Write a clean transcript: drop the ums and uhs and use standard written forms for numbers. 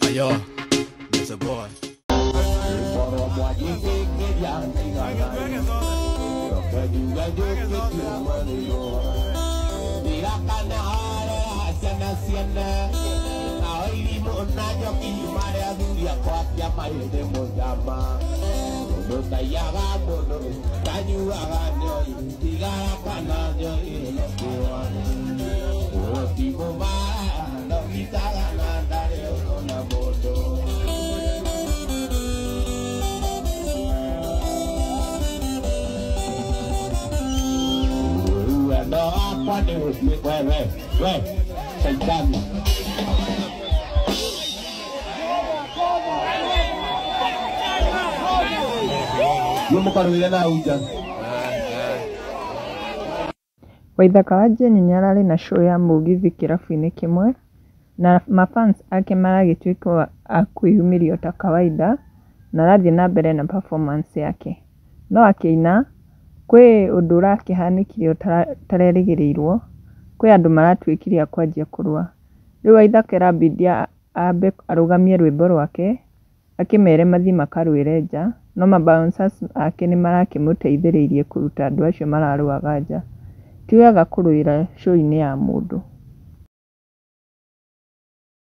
Ayo, it's a boy. Waithaka wa Jane nĩararĩ na show ya mũgithi kĩrabu-inĩ kĩmwe na mafans ake maragĩtuĩka a kwĩyumĩria ta kawaida na arathiĩ na mbere na performance yake. No akĩina kwĩ ũndũ ũrakĩhanĩkire ũtarerĩgĩrĩirwo, kwĩ andũ maratuĩkire a kwanjia kũrũa. Rĩu Waithaka ĩrabidi ambe arũgamie rwĩmbo rwake akĩmere mathiĩ makarũĩre nja, no ma bouncers ake nĩmarakĩmũteithĩrĩirie kũruta andũ acio mararũaga nja. Ti wega kũrũĩra show -inĩ ya mũndũ.